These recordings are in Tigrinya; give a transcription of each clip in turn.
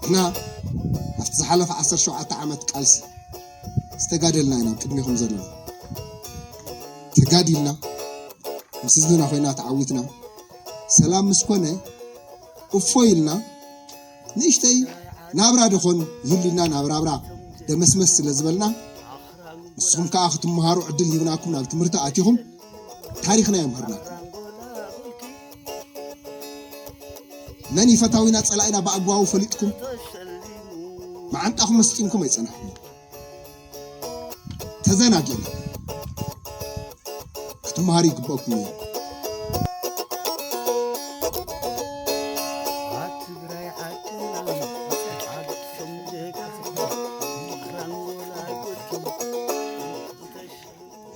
ንሕና ኣብቲ ዝሓለፈ ዓሰርተ ሸውዓተ ዓመት ቃልሲ ዝተጋደልና ኢና ኣብ ቅድሜኹም ዘለና። ተጋዲልና፣ ምስ ህዝብና ኮይና ተዓዊትና፣ ሰላም ምስ ኮነ እፎይ ኢልና፣ ንእሽተይ ናብራ ደኾን ይህሉና፣ ናብራብራ ደመስመስ ስለ ዝበልና፣ ንስኹም ከኣ ክትመሃሩ ዕድል ሂብናኩም ናብ ትምህርቲ ኣቲኹም፣ ታሪኽና የምህርናኩም። መን እዩ ፈታዊና ጸላኢና ብኣግባቡ ፈሊጥኩም፣ መዓንጣኹም መስጢምኩም ኣይጸናሕኩም። ተዘናጊዕና ክትመሃሩ ይግበኣኩም እዩ።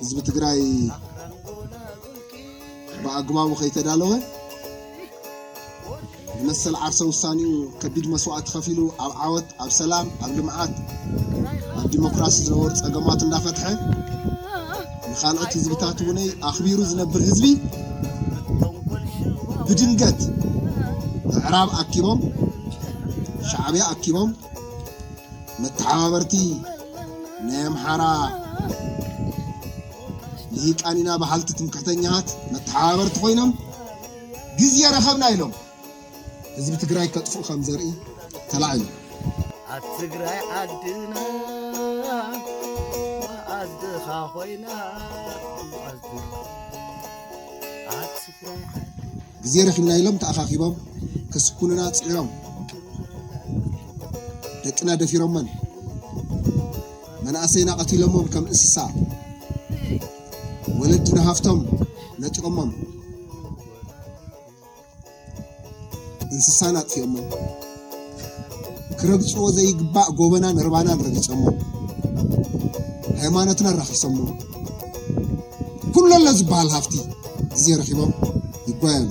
ህዝቢ ትግራይ ብኣግባቡ ከይተዳለወ፣ ንመሰል ዓርሰ ውሳኔኡ ከቢድ መስዋእቲ ከፊሉ ኣብ ዓወት፣ ኣብ ሰላም፣ ኣብ ልምዓት፣ ኣብ ዲሞክራሲ ዝነበሩ ጸገማት እንዳፈትሐ፣ ንኻልኦት ህዝብታት እውነይ ኣኽቢሩ ዝነብር ህዝቢ ብድንገት ምዕራብ ኣኪቦም፣ ሻዕብያ ኣኪቦም፣ መተሓባበርቲ ናይ ኣምሓራ ልሂቃን ኢና በሃልቲ ትምክሕተኛታት መተሓባበርቲ ኮይኖም፣ ግዜ ረኸብና ኢሎም ህዝቢ ትግራይ ከጥፍኡ ከም ዘርኢ ተላዒሉ። ኣብ ትግራይ ዓድና መኣዝኻ ኮይና፣ መኣዝኻ ኣብ ትግራይ ዓድና። ግዜ ረኺብና ኢሎም ተኣኻኺቦም ከስኩኑና ጽዒሮም፣ ደቅና ደፊሮመን፣ መናእሰይና ቀቲሎሞም ከም እንስሳ፣ ወለድና ሃፍቶም ነጢቖሞም፣ እንስሳና ኣጥፊኦሞም፣ ክረግጽዎ ዘይግባእ ጎበናን ርባናን ረጊጾሞ፣ ሃይማኖትና ኣራኺሶሞ፣ ኩሉ ኣሎ ዝበሃል ሃፍቲ ግዜ ረኺቦም ይጓየሉ።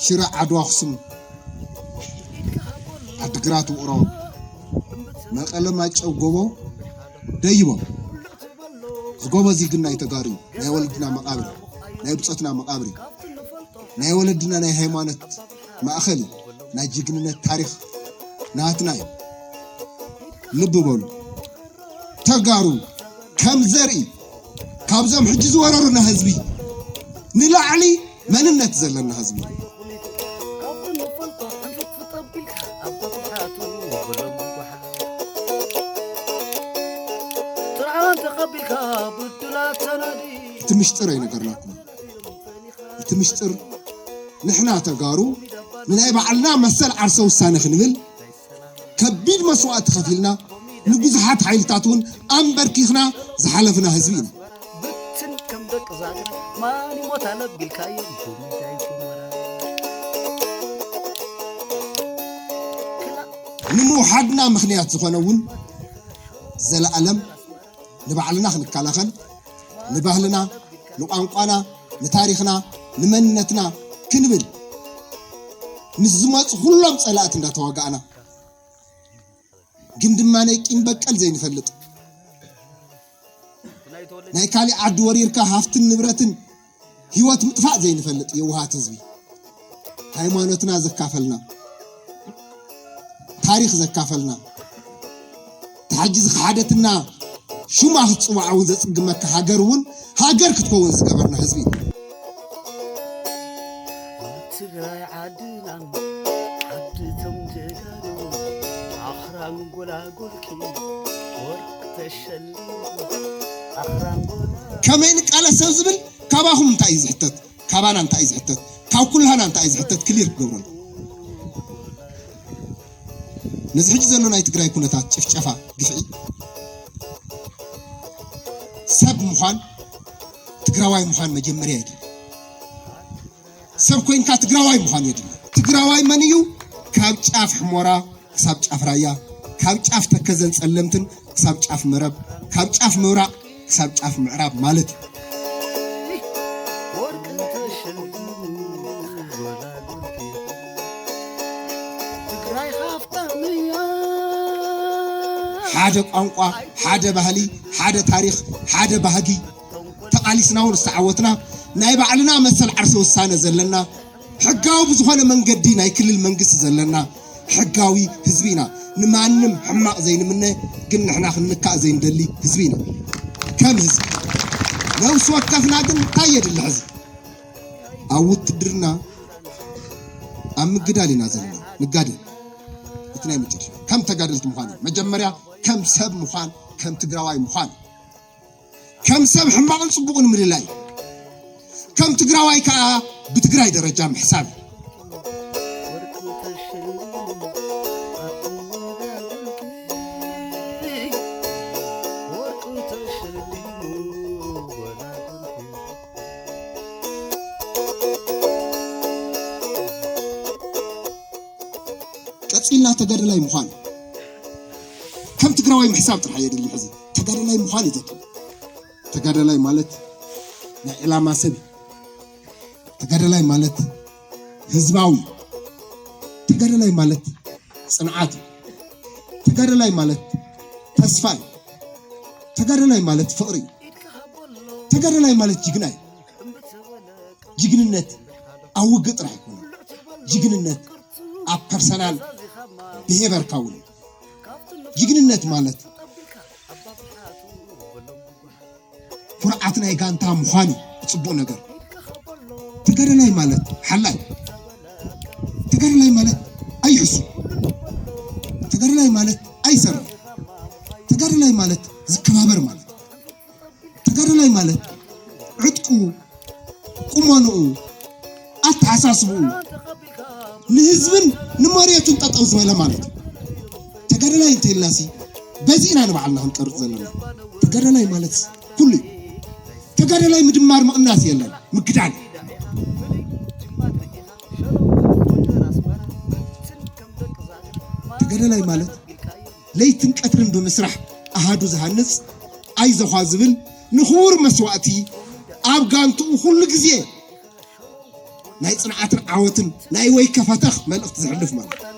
ሽረ ዓድዋ ኣኽሱም፣ ዓድግራት ውቕሮ፣ መቐለ ማይጨው ጎቦ ደይቦም። እዚ ጎቦ እዚ ግን ናይ ተጋሩ እዩ። ናይ ወለድና መቓብር፣ ናይ ብጾትና መቓብር እዩ። ናይ ወለድና ናይ ሃይማኖት ማእኸል እዩ። ናይ ጅግንነት ታሪኽ ናትና እዩ። ልቢ በሉ። ተጋሩ ከም ዘርኢ ካብዞም ሕጂ ዝወረሩና ህዝቢ ንላዕሊ መንነት ዘለና ህዝቢ። እቲ ምሽጥር ኣይነገርናኩም። እቲ ምሽጥር ንሕና ተጋሩ ንናይ ባዕልና መሰል ዓርሰ ውሳነ ክንብል ከቢድ መስዋእቲ ከፊልና ንብዙሓት ሓይልታት እውን ኣንበርኪኽና ዝሓለፍና ህዝቢ ኢና። ብትን ከም ደቂ ዛገር ማን ይሞት ኣለቢልካዮ ቡሚታይ ኩመራ። ንምውሓድና ምኽንያት ዝኾነ እውን ዘለኣለም ንባዕልና ክንከላኸል፣ ንባህልና፣ ንቋንቋና፣ ንታሪኽና፣ ንመንነትና ክንብል ምስ ዝመፁ ኩሎም ፀላእቲ እንዳተዋጋእና፣ ግን ድማ ናይ ቂም በቀል ዘይንፈልጥ፣ ናይ ካሊእ ዓዲ ወሪርካ ሃፍትን ንብረትን ህይወት ምጥፋእ ዘይንፈልጥ የውሃት ህዝቢ፣ ሃይማኖትና ዘካፈልና፣ ታሪኽ ዘካፈልና፣ ተሓጂ ዝኸሓደትና ሹማ ክትፅዋዓ እውን ዘፅግመካ ሃገር እውን ሃገር ክትከውን ዝገበርና ህዝቢ እዩ። ትግራይ ዓድና ዓድቶም ጀጋኑ ኣኽራን ጎላጉልኪ ወርቂ ተሸሊሙ ኣኽራን ጎላ ከመይ ንቃለስ ሰብ ዝብል ካባኹም እንታይ እዩ ዝሕተት? ካባና እንታይ እዩ ዝሕተት? ካብ ኩላህና እንታይ እዩ ዝሕተት? ክሊር ክገብረሉ። ነዚ ሕጂ ዘሎ ናይ ትግራይ ኩነታት ጭፍጨፋ፣ ግፍዒ፣ ሰብ ምዃን፣ ትግራዋይ ምዃን መጀመርያ የድሊ። ሰብ ኮይንካ ትግራዋይ ምዃን የድሊ። ትግራዋይ መን እዩ? ካብ ጫፍ ሕሞራ ክሳብ ጫፍ ራያ፣ ካብ ጫፍ ተከዘን ጸለምትን ክሳብ ጫፍ መረብ፣ ካብ ጫፍ ምብራቕ ክሳብ ጫፍ ምዕራብ ማለት እዩ። ወርቂ ተሸሊሙ ሓደ ቋንቋ፣ ሓደ ባህሊ፣ ሓደ ታሪኽ፣ ሓደ ባህጊ ተቓሊስና እውን ዝተዓወትና፣ ናይ ባዕልና መሰል ዓርሰ ውሳነ ዘለና፣ ሕጋዊ ብዝኾነ መንገዲ ናይ ክልል መንግስቲ ዘለና ሕጋዊ ህዝቢ ኢና። ንማንም ሕማቕ ዘይንምነ፣ ግን ንሕና ክንንካእ ዘይንደሊ ህዝቢ ኢና። ከም ህዝቢ ነብሲ ወከፍና ግን እንታይ የድሊ ሕዚ? ኣብ ውትድርና ኣብ ምግዳል ኢና ዘለና። ንጋደል። እቲ ናይ መጨረሻ ከም ተጋደልቲ ምዃን እዩ። መጀመርያ ከም ሰብ ምዃን፣ ከም ትግራዋይ ምዃን፣ ከም ሰብ ሕማቕን ጽቡቕን ምልላይ፣ ከም ትግራዋይ ከኣ ብትግራይ ደረጃ ምሕሳብ። ቀጺልና ተጋደላይ ምዃን ከም ትግራዋይ ምሕሳብ ጥራሕ የድሊ። ሕዚ ተጋደላይ ምዃን እዩ ዘድሊ። ተጋደላይ ማለት ናይ ዕላማ ሰብ እዩ። ተጋደላይ ማለት ህዝባዊ፣ ተጋደላይ ማለት ጽንዓት እዩ። ተጋደላይ ማለት ተስፋ እዩ። ተጋደላይ ማለት ፍቕሪ እዩ። ተጋደላይ ማለት ጅግና እዩ። ጅግንነት ኣብ ውግእ ጥራሕ ኣይኮነን። ጅግንነት ኣብ ፐርሰናል ብሄቨርካ እውን እዩ። ጅግንነት ማለት ኩርዓት ናይ ጋንታ ምዃን እዩ። ጽቡቕ ነገር። ተጋደላይ ማለት ሓላይ፣ ተጋደላይ ማለት ኣይሕሱ፣ ተጋደላይ ማለት ኣይሰርሕ፣ ተጋደላይ ማለት ዝከባበር ማለት፣ ተጋደላይ ማለት ዕጥቁ፣ ቁመንኡ፣ ኣተሓሳስብኡ ንህዝብን ንመሬቱን ጠጠው ዝበለ ማለት እዩ። ተጋደላይ እንተኢልናሲ በዚ ኢና ንባዕልና ክንቀርጽ ዘለና። ተጋደላይ ማለት ኩሉ እዩ። ተጋደላይ ምድማር ምቕናስ የለን፣ ምግዳል። ተጋደላይ ማለት ለይትን ቀትርን ብምስራሕ ኣሃዱ ዝሃንጽ፣ ኣይዞኻ ዝብል፣ ንኽቡር መስዋእቲ ኣብ ጋንትኡ ኩሉ ግዜ ናይ ጽንዓትን ዓወትን ናይ ወይ ከፈተኽ መልእኽቲ ዘሕልፍ ማለት እዩ።